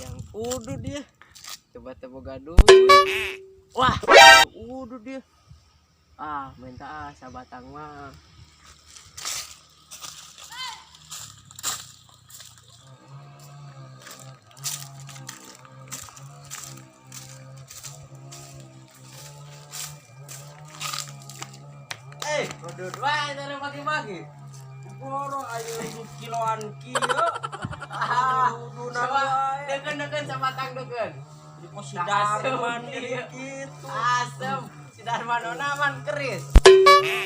Yang udah dia. Coba teh boga duit. Wah, udah dia. Ah, minta ah sabatang mah. Eh, udud wae teh pagi-pagi. Boro ayo hidup kiloan kieu. Ah, Uduna coba wae. deken-deken sabatang deken. Di pos si Darman Iya. gitu. Asem, si Darman onaman keris.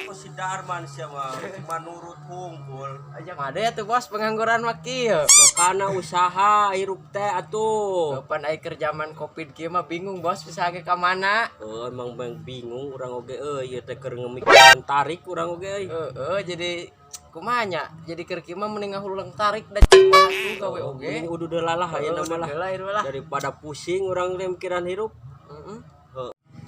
Pos si Darman siapa cuma nurut hungkul. Aja ada ya tuh bos pengangguran mah kieu. Makana usaha hirup teh atuh. Kapan ai keur zaman Covid kieu mah bingung bos bisa ge ka mana. Oh, emang bang bingung urang oge euy ieu teh keur ngemikiran tarik urang oge euy. Heeh, jadi kumaha nya? Jadi keur kieu mah mending ngahuleng tarik da cuma atuh gawe oge. Mending udah udah lah ayeuna mah lah. Heula lah. Daripada pusing urang teh mikiran hirup. Heeh.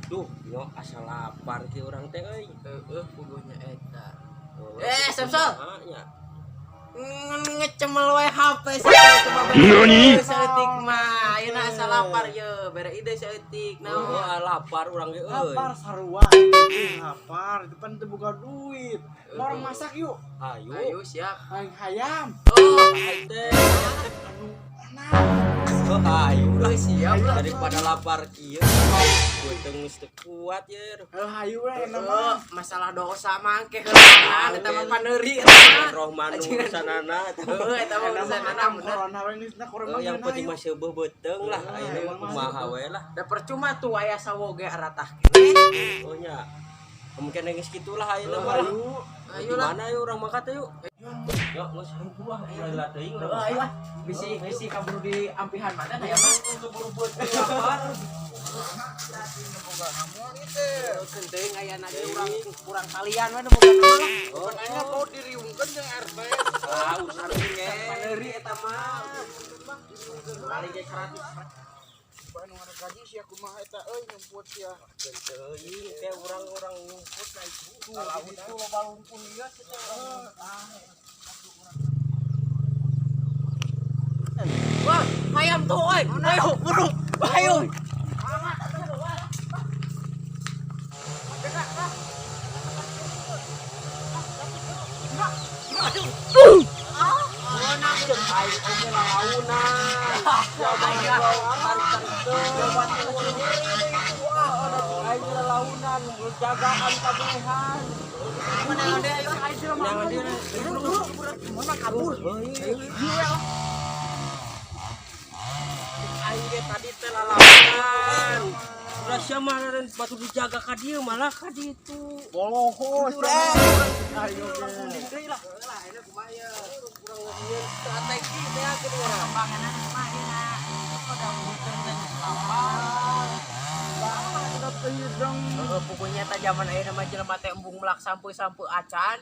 Duh, yo asa lapar ki urang teh euy. Heeh, puguhnya eta. Oh, Eh, Samsul. kumaha nya? Ngecemel wae HP sih coba bere saeutik mah. Ayeuna asa lapar ye, bere ide saeutik Oh, naon. lapar urang ge euy. Lapar sarua, anjing, lapar, depan teu boga duit. Mau orang masak yuk. Ayo. Ayo siap. Hayang hayam. Oh, Hai teh. Anu enak. Oh, ayo lah. oh, siap lah. Daripada lapar kieu, beuteung geus teu kuat ye. Heuh hayu we enak Oh, mah. masalah dosa mah engke heula eta mah paneuri eta mah. Rohman urusanana eta mah. Heuh, eta mah Enak mah urusanana haram bener. corona we geus na corona. Oh, yang penting mah seubeuh beuteung lah. Ayeuna mah kumaha we lah. Da percuma tuh aya sawo ge aratah keneh. Oh nya. Mungkin geus kitu lah ayeuna mah. lah. Hayu. Ayo lah. Gimana yuk urang makan teh yuk? Yuk, geus hungkul ah, ulah lila teuing urang. Heuh, ayo ah. Bisi bisi kaburu di ampihan mana aya mah. Keburu beuteung lapar. Teuing aya ge urang kurang kalian we nu boga nama lah. Oh, Aing mau diriungkeun jeung RT. ah, urusan ge. Paneuri eta mah. Paling ge 100. Bae nu gaji sia kumaha eta euy nyumput sia. Teuing teh urang-urang nyumput lah itu. Tuh, itu loba lumpur ieu sia teh urang. Wah, hayam tuh euy. Ayo, buru. Ayo. Aing oge lalaunan. Aing lalaunan, jagaan kabehan. Mana ade ayo ayo Mana kabur. Aing ge tadi teh lalaunan. Ulah sia mah batu dijaga ka dieu malah ka ditu. Boloho sia. Ayo ge. Deui lah. Lah, ini kumaha ye? Urang ngeuieun strategi teh geuning urang. Panganan kumaha ieu na? Udah beuteung teh geus lapar. Udah hidung. Heeh, pokoknya eta zaman ayeuna mah jelema teh embung melak sampe-sampe acan.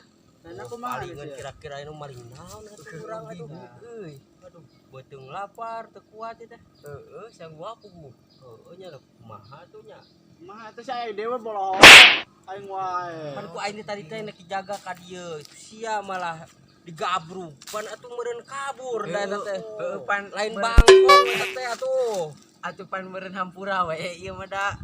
Nah, kumaha Palingan sia? kira-kira anu maling naon atuh urang aduh. Euy. Aduh, beuteung lapar teu kuat teh. Heeh, sanggup puguh. Heeh nya lah kumaha tuh nya. Mah eta sia dewe boloho. Aing wae. Pan ku aing teh tadi teh nek dijaga ka dieu. Sia malah digabruk. Pan atuh meureun kabur da eta teh. Heeh, pan Lain bangkong eta teh atuh. Atuh pan meureun hampura we ieu mah da.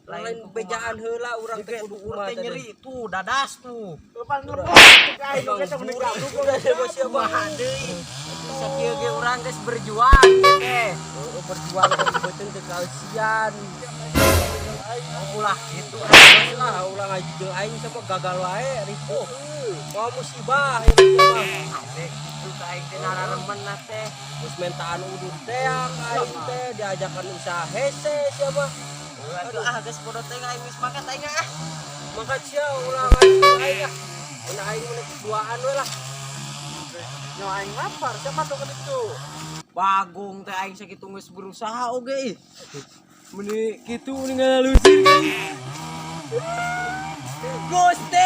Lain bejaan heula urang teh kudu urang kumaha teh nyeri tuh dadas tuh. Pan lebok cek aing oge teh mending gabruk. Udah siapa siapa. Kumaha deui. Sakieu ge urang geus berjuang teh. Heeh, berjuang beuteung teu kalsian. Ulah kitu Geus lah ulah ngaji jeung aing sama gagal wae ripuh. Mau musibah ieu mah. Ade kitu ka aing teh nararemen teh. Terus mentaan udud teh ka aing teh diajakan usaha hese sia mah. Aduh ah geus bodoh teh aing geus makan aing ah. Maka sia ulah ngaji jeung aing ah. Mun aing mun duaan we lah. Nyo aing lapar, siapa tuh ke ditu? Bagong teh aing sakitu geus berusaha oge ih. Meni kitu ngalalusir kan. Gusti.